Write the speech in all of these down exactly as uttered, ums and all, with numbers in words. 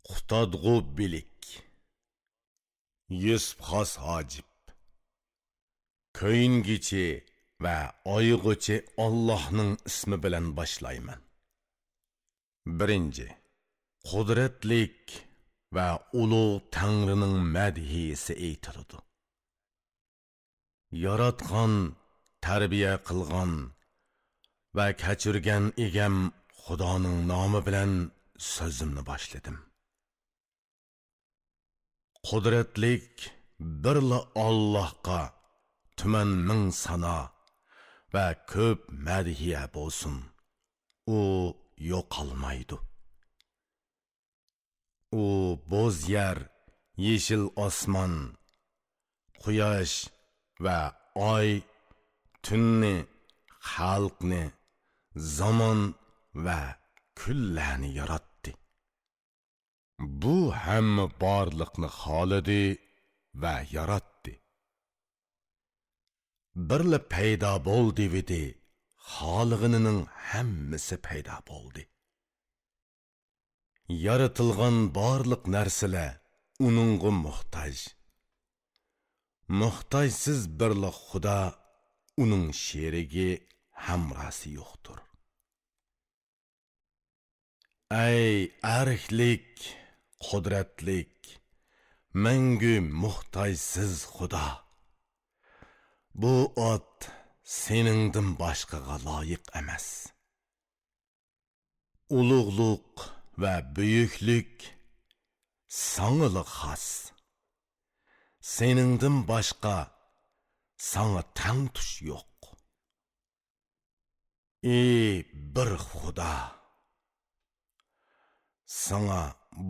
قۇتادغۇ بىلىك. يۈسۈپ خاس ھاجىپ. كۆيۈنگۈچى ۋە ئايىغۇچى ئاللاھنىڭ ئىسمى بىلەن باشلايمەن. بىرىنچى، قۇدرەتلىك ۋە ئۇلۇغ تەڭرىنىڭ مەدھىيىسى ئېيتىلىدۇ. ياراتقان، تەربىيە قىلغان ۋە كەچۈرگەن ئىگەم خۇدانىڭ نامى بىلەن سۆزۈمنى باشلىدىم. قۇدرەتلىك بىرلا ئاللاھقا تۈمەن مىڭ سانا ۋە كۆپ مەدھىيە بولسۇن. ئۇ يوقالمايدۇ. ئۇ بوز يەر، يېشىل ئاسمان، قۇياش ۋە ئاي، تۈننى، خەلقنى، زامان ۋە كۈنلەرنى ياراتتى. بۇ ھەممە بارلىقنى خالىدى ۋە ياراتتى. بىرلا پەيدا بول دېۋىدى، خالىغىنىنىڭ ھەممىسى پەيدا بولدى. يارىتىلغان بارلىق نەرسىلەر ئۇنىڭغا موھتاج. موھتاجسىز بىرلا خۇدا، ئۇنىڭ شېرىكى، ھەمراھسى يوقتۇر. ئەي ئەركلىك، قۇدرەتلىك، مەڭگۈ موھتاجسىز خۇدا! بۇ ئات سېنىڭدىن باشقىغا لايىق ئەمەس. ئۇلۇغلۇق ۋە بۈيۈكلۈك ساڭىلا خاس. سېنىڭدىن باشقا ساڭا تەڭتۇش يوق. ئى بىر خۇدا! ساڭا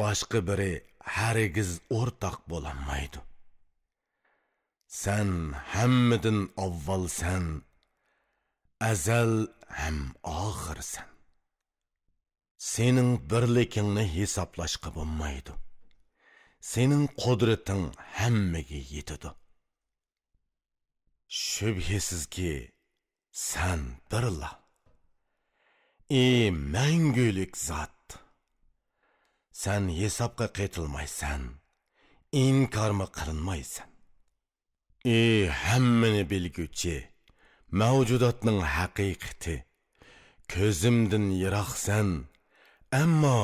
باشقا بىرى ھەرگىز ئورتاق بولالمايدۇ. سەن ھەممىدىن ئاۋۋالسەن، ئەزەل ھەم ئاخىرسەن. سېنىڭ بىرلىكىڭنى ھېسابلاشقا بولمايدۇ. سېنىڭ قۇدرىتىڭ ھەممىگە يېتىدۇ. شۈبھىسىزكى، سەن بىرلا. ئى مەڭگۈلۈك زات! سەن ھېسابقا قېتىلمايسەن، ئىنكارمۇ قىلىنمايسەن. ئى ھەممىنى بىلگۈچى، مەۋجۇداتنىڭ ھەقىقىتى! كۆزۈمدىن يىراقسەن، ئەمما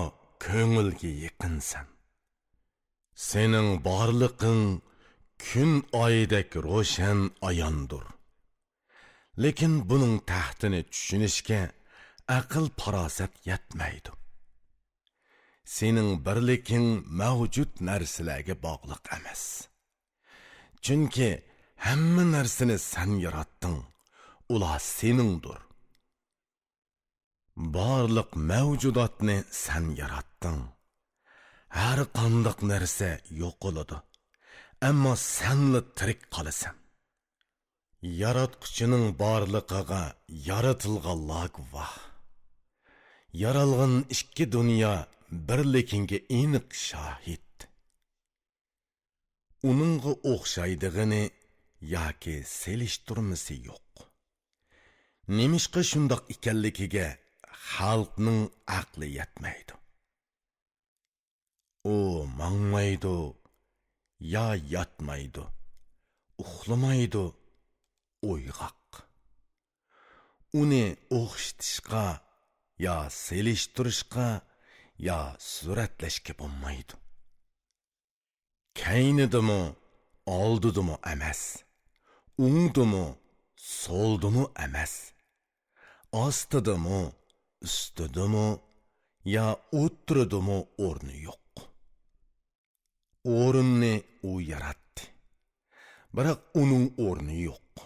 كۆڭۈلگە يېقىنسەن. سېنىڭ بارلىقىڭ كۈن ئايدەك روشەن ئاياندۇر. لېكىن بۇنىڭ تەھتىنى چۈشىنىشكە ئەقىل-پاراسەت يەتمەيدۇ. سېنىڭ بىرلىكىڭ مەۋجۇت نەرسىلەرگە باغلىق ئەمەس. چۈنكى ھەممە نەرسىنى سەن ياراتتىڭ، ئۇلار سېنىڭدۇر. بارلىق مەۋجۇداتنى سەن ياراتتىڭ. ھەر قانداق نەرسە يوقىلىدۇ، ئەمما سەنلا تىرىك قالىسەن. ياراتقۇچىنىڭ بارلىقىغا يارىتىلغانلار گۇۋاھ. يارالغان ئىككى دۇنيا بىرلىكىڭگە ئېنىق شاھىت. ئۇنىڭغا ئوخشايدىغىنى ياكى سېلىشتۇرمىسى يوق. نېمىشقا شۇنداق ئىكەنلىكىگە خەلقنىڭ ئەقلى يەتمەيدۇ. ئۇ ماڭمايدۇ، يا ياتمايدۇ، ئۇخلىمايدۇ، ئويغاق. ئۇنى ئوخشىتىشقا، يا سېلىشتۇرۇشقا، يا سۈرەتلەشكە بولمايدۇ. كەينىدىمۇ، ئالدىدىمۇ ئەمەس، ئوڭدىمۇ، سولدىمۇ ئەمەس، ئاستىدىمۇ، ئۈستىدىمۇ يا ئوتتۇرىدىمۇ ئورنى يوق. ئورۇننى ئۇ ياراتتى. بىراق ئۇنىڭ ئورنى يوق.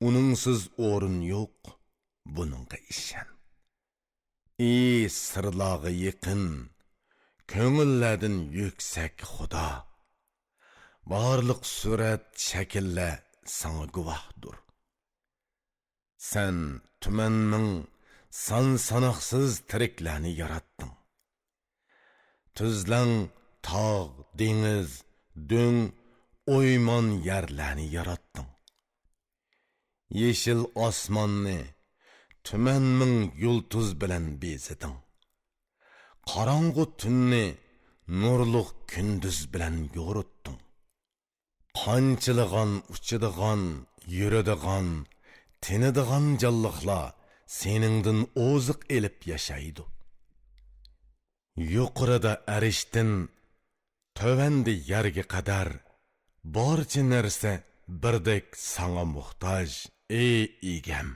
ئۇنىڭسىز ئورۇن يوق، بۇنىڭغا ئىشەن. ئى سىرلارغا يېقىن، كۆڭۈللەردىن يۈكسەك خۇدا! بارلىق سۈرەت، شەكىللەر ساڭا گۇۋاھدۇر. سەن تۈمەن مىڭ سان-ساناقسىز تىرىكلەرنى ياراتتىڭ. تۈزلەڭ، تاغ، دېڭىز، دۆڭ، ئويمان يەرلەرنى ياراتتىڭ. يېشىل ئاسماننى تۈمەن مىڭ يۇلتۇز بىلەن بېزىدىڭ. قاراڭغۇ تۈننى نۇرلۇق كۈندۈز بىلەن يورۇتتۇڭ. قانچىلىغان ئۇچىدىغان، يۈرىدىغان، تىنىدىغان جانلىقلار سېنىڭدىن ئوزۇق ئېلىپ ياشايدۇ. يۇقىرىدا ئەرشتىن تۆۋەندە يەرگە قەدەر بارچە نەرسە بىردەك ساڭا موھتاج، ئەي ئىگەم.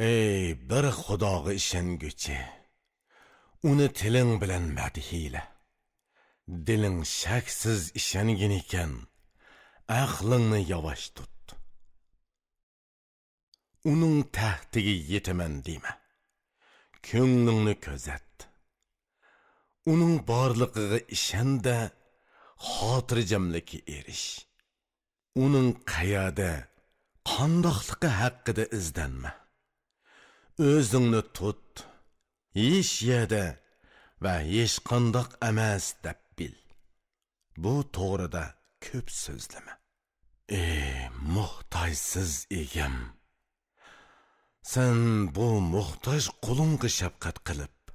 ئەي بىر خۇداغا ئىشەنگۈچى، ئۇنى تىلىڭ بىلەن مەدھىيلە. دىلىڭ شەكسىز ئىشەنگىنىكەن، ئەقلىڭنى ياۋاش تۇت. ئۇنىڭ تەختىگە يېتىمەن دېمە. كۆڭلۈڭنى كۆزەت. ئۇنىڭ بارلىقىغا ئىشەن-دە، خاتىرجەملىككە ئېرىش. ئۇنىڭ قەيەردە، قانداقلىقى ھەققىدە ئىزدەنمە. ئۆزۈڭنى تۇت، ھېچ يەردە ۋە ھېچقانداق ئەمەس دەپ بىل. بۇ توغرىدا كۆپ سۆزلىمە. ئەي موھتاجسىز ئىگەم! سەن بۇ موھتاج قۇلۇڭغا شەپقەت قىلىپ،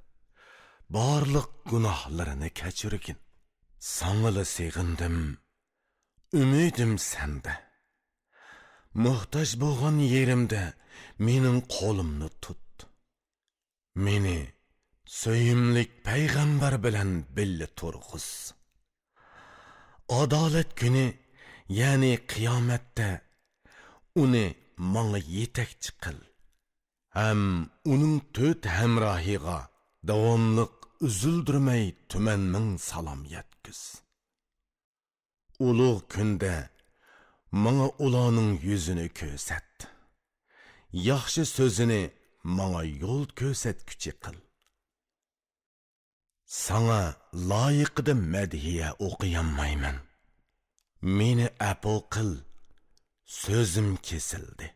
بارلىق گۇناھلىرىنى كەچۈرگىن. ساڭىلا سېغىندىم، ئۈمىدىم سەندە. موھتاج بولغان يېرىمدە مېنىڭ قولۇمنى تۇت. مېنى سۆيۈملۈك پەيغەمبەر بىلەن بىللە تۇرغۇز. ئادالەت كۈنى، يەنى قىيامەتتە ئۇنى ماڭا يېتەكچى قىل. ھەم ئۇنىڭ تۆت ھەمراھىغا داۋاملىق ئۈزۈلدۈرمەي تۈمەن مىڭ سالام يەتكۈز. ئۇلۇغ كۈندە ماڭا ئۇلارنىڭ يۈزىنى كۆرسەت. ياخشى سۆزىنى ماڭا يول كۆرسەتكۈچى قىل. ساڭا لايىقىدا مەدھىيە ئوقۇيالمايمەن. مېنى ئەپۇ قىل، سۆزۈم كېسىلدى.